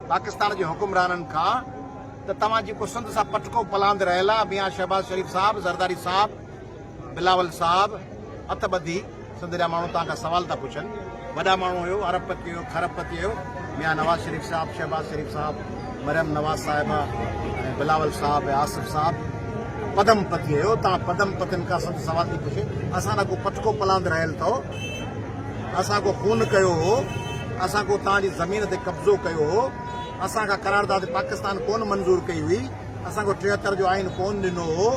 پاڪستان جي حڪمرانن کان ته توهان جيڪو سنڌ سان پٽڪو پلاند رهيل آ ميان شهباز شريف صاحب، زرداري صاحب، بلاول صاحب هٿ ٻڌي سنڌ جا ماڻهو توهان کان سوال ٿا پڇن وڏا ماڻهو هيو ارب پتي هيو کرب پتي هيو ميان نواز شريف صاحب، شهباز شريف صاحب، مريم نواز صاحبه ۽ بلاول صاحب ۽ آصف صاحب پدم پتي هيو توهان پدم پتين کان سنڌ سوال ٿي پڇي اسان ڏانهن ڪو پٽڪو پلاند رهيل اٿو؟ اسان ڪو خون ڪيو هو، اسان ڪو توهان جي زمين تي قبضو ڪيو هو، اسان کان قرارداد پاڪستان ڪونه منظور ڪئي هئي، اسان ڪو 73 جو آئين ڪونه ڏنو هو،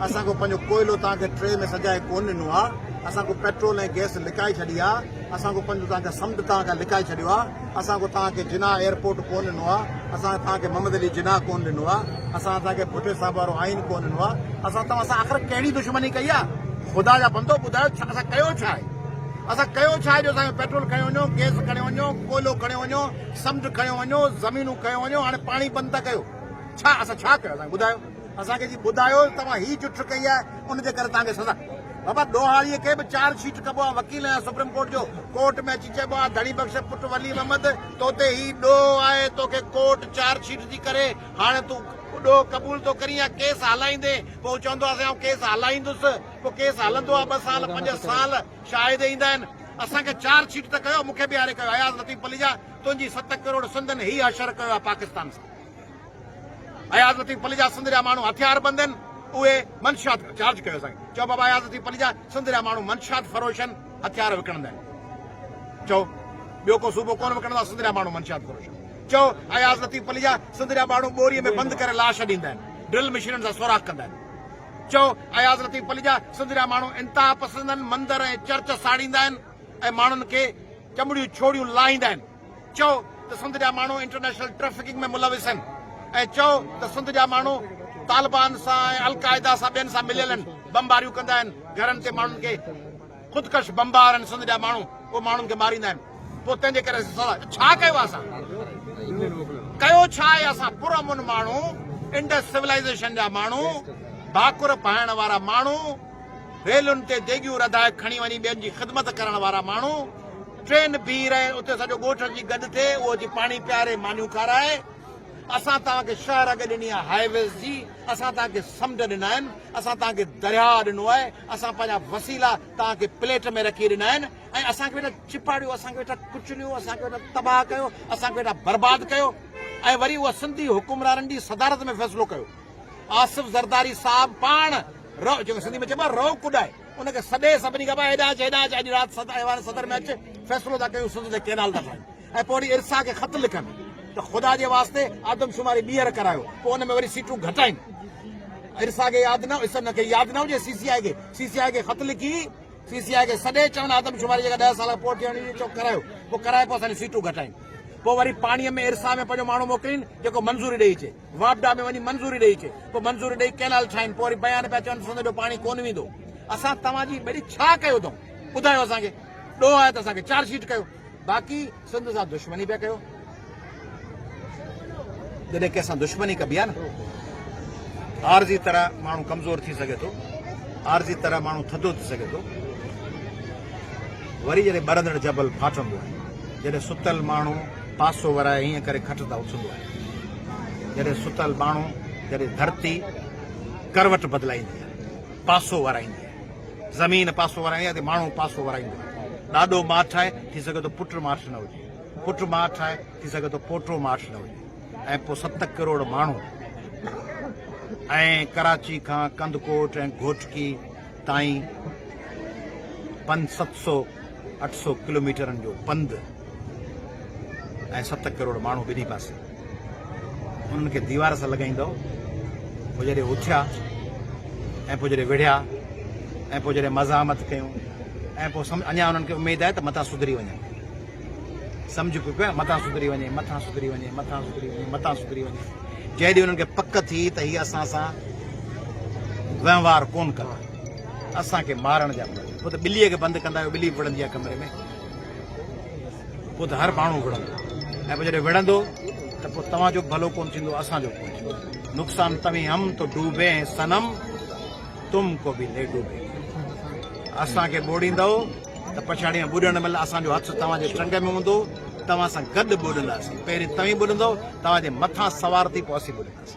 اسان ڪو پنهنجو ڪوئلو توهان کي ٽري ۾ سجائي ڪونه ڏنو آ، اسان ڪو پيٽرول ۽ گئس لڪائي ڇڏي آ، اسان ڪو پنهنجو توهان کي سمنڊ توهان کان لڪائي ڇڏيو آ، اسان ڪو توهان کي جناح ايئرپورٽ ڪونه ڏنو آ، اسان توهان کي محمد علي جناح ڪونه ڏنو آ، اسان توهان کي ڀٽي صاحب وارو آئين ڪونه ڏنو آ، اسان توهان سان آخر ڪهڙي دشمني ڪئي آ؟ خدا جا بندو ٻڌايو اسان ڪيو ڇا آهي؟ اسان ڪيو ڇا آهي جو اسان جو پيٽرول کڻيو وڃو، گئس کڻيو وڃو، ڪوئلو کڻيو وڃو، سمنڊ کڻيو وڃو، زمينون کڻيو وڃو، هاڻي پاڻي بند ٿا ڪيو. ڇا اسان ڇا ڪيو اسان کي ٻڌايو. اسان کي جي ٻڌايو ته توهان هي جٺ ڪئي آهي ان جي ڪري توهان کي سزا. بابا ڏوهاري کي به چارج شيٽ ڪبو آهي وڪيل آهيان سپريم ڪورٽ جو ڪورٽ ۾ اچي چئبو آهي ڌڻي بخش پٽ ولي محمد تو تي هي ڏوهه آهي توکي ڪورٽ چارج شيٽ ٿي ڪري هاڻي تون ڏوهه قبول ٿو ڪرين يا ڪيس هلائيندين پوء هو چوندو آهي سائين آئون ڪيس هلائيندس پوء ڪيس هلندو آهي ٻه سال پنج سال شاهد ايندا آهن اسان کي چارج شيٽ ته ڪيو مون کي بيهاري ڪيو اياز لطيف پليجا تنهنجي ست ڪروڙ سنڌين هي حشر ڪيو آهي پاڪستان سان اياز لطيف پليجا سنڌ جا ماڻهو هٿيار بند آهن اهي منشيات چارج ڪيو اسان کي چئو بابا اياز لطيف پليجا سنڌ جا ماڻهو منشيات فروش آهن هٿيار وڪڻندا آهن چئو ٻيو ڪو صوبو ڪونه وڪڻندو آهي سنڌ جا ماڻهو منشيات فروش آهن چئو اياز لطيف پليجا سنڌ جا ماڻهو ٻوري ۾ بند ڪري لاش ڏيندا آهن ڊرل مشينن سان سوراخ ڪندا آهن چئو اياز لطيف پليجا سنڌ جا ماڻهو انتها پسند آهن مندر ۽ چرچ ساڙيندا آهن ۽ ماڻهن کي چمڙيون ڇوڙيون لاهيندا آهن چئو ته سنڌ جا ماڻهو انٽرنيشنل ٽريفڪنگ ۾ ملوث آهن ۽ چئو ته سنڌ جا ماڻهو طالبان سان ۽ القاعده سان ٻين سان مليل آهن بمباريون ڪندا آهن گهرن تي ماڻهن کي خودڪش بمبار آهن سنڌ جا ماڻهو اهي ماڻهن کي ماريندا آهن پوء تنهن جي ڪري سزا ڇا ڪيو آهي اسان ڪيو ڇا آهي اسان پرامن ماڻهو انڊس سولائيزيشن جا ماڻهو ڀاڪر پائڻ وارا ماڻهو ريلن تي ديڳيون رڌائي کڻي وڃي ٻين جي خدمت ڪرڻ وارا ماڻهو ٽرين بيهي رهي اتي سڄو ڳوٺ اچي گڏ ٿئي اهو اچي پاڻي پياري مانيون کارائي اسان توهان کي شهه رڳ ڏني آهي هاء ويز جي اسان توهان کي سمنڊ ڏنا آهن اسان توهان کي درياهه ڏنو آهي اسان پنهنجا وسيلا توهان کي پليٽ ۾ رکي ڏنا آهن ۽ اسان کي ويٺا چپاڙيو اسان کي ويٺا ڪچليو اسان کي ويٺا تباهه ڪيو اسان کي ويٺا برباد ڪيو ۽ وري اها سنڌي حڪمرانن جي صدارت ۾ فيصلو ڪيو آصف زرداري صاحب پاڻ رو جيڪو سنڌي ۾ چئبو آهي رو ڪڏائي ان کي سڏي سڀني کان ڀاء هيڏانهن اچ هيڏانهن اچ اڄ رات صدر ايوان صدر ۾ اچ فيصلو ٿا ڪيون سنڌ تي ڪينال ٿا ٺاهيون ۽ پوء وري ارسا کي خط لکن ته خدا جي واسطي آدمشماري ٻيهر ڪرايو پوء ان ۾ وري سيٽون گهٽائين ارسا کي ياد نه ان کي ياد نه هجي سي سي آء کي سي سي آء کي خط لکي سي سي آء کي سڏي چون آدمشماري جيڪا 10 سال کان پوء ٿيڻي هجي چئو ڪرايو پوء ڪرائي پوء اسان جون سيٽون گهٽائين پوء وري پاڻي ۾ ارسا ۾ پنهنجو ماڻهو موڪلين جيڪو منظوري ڏئي اچي واپڊا ۾ وڃي منظوري ڏئي اچي، پوء منظوري ڏئي ڪئنال ٺاهين، پوء وري بيان پيا چون ته سنڌ جو پاڻي ڪونه ويندو. اسان توهان جي ٻيڙي ڇا ڪيو اٿئون؟ ٻڌايو اسان کي. ڏوهه آهي ته اسان کي چارج شيٽ ڪيو، باقي سنڌ سان دشمني پيا ڪيو. جڏهن ڪنهن سان دشمني ڪبي آهي نه، عارضي طرح ماڻهو ڪمزور ٿي سگهي ٿو، عارضي طرح ماڻهو ٿڌو ٿي سگهي ٿو، وري جڏهن ٻرندڙ جبل ڦاٽندو آهي، جڏهن ستل ماڻهو پاسو ورائي هيئن ڪري کٽ تان اٿندو آهي. جڏهن ستل ماڻهو جڏهن ڌرتي ڪروٽ بدلائيندي آهي، پاسو ورائيندي آهي. زمين پاسو ورائيندي آهي ته ماڻهو پاسو ورائيندو آهي. ڏاڏو ماٺ آهي، ٿي سگهي ٿو پٽ ماٺ نه هجي. پٽ ماٺ آهي، ٿي سگهي ٿو پوٽو ماٺ نه هجي. ۽ پوء ست ڪروڙ ماڻهو ۽ ڪراچي کان ڪنڌڪوٽ ۽ گهوٽڪي تائين پنج ست سو اٺ سو ڪلوميٽرن جو پنڌ ۽ ست ڪروڙ ماڻهو ٻنهي پاسي انهن کي ديوار سان لڳائيندؤ پوء جڏهن اٿيا ۽ پوء جڏهن وڙهيا ۽ پوء جڏهن مزاحمت ڪيون ۽ پوء اڃا انهن کي اميد آهي ته متان سڌري وڃن سمجهه پيو پيا متان سڌري وڃي متان سڌري وڃي متان سڌري وڃي متان سڌري وڃي جنهن ڏينهن انهن کي پڪ ٿي ته هي اسان سان وهنوار ڪون ڪندا اسان کي مارڻ جا پوء ته ٻليء کي بند ڪندا آهيو ٻلي به وڙهندي آهي ڪمري ۾ پوء ته هر ماڻهو وڙهندو ۽ پوء جڏهن وڙهندو ته پوء توهان جو ڀلو ڪون ٿيندو اسان جو ڪون ٿيندو نقصان توهين هم تو ڊوبي ہیں صنم تم کو به لي ڊوبي اسان کي ٻوڙيندؤ ته پڇاڙيء ۾ ٻڏڻ مهل اسان جو هٿ توهان جي ٽنگ ۾ هوندو. توهان سان گڏ ٻڏنداسين. پهرين توهين ٻڏندؤ، توهان جي مٿان سوار ٿي پوء اسين ٻڏنداسين.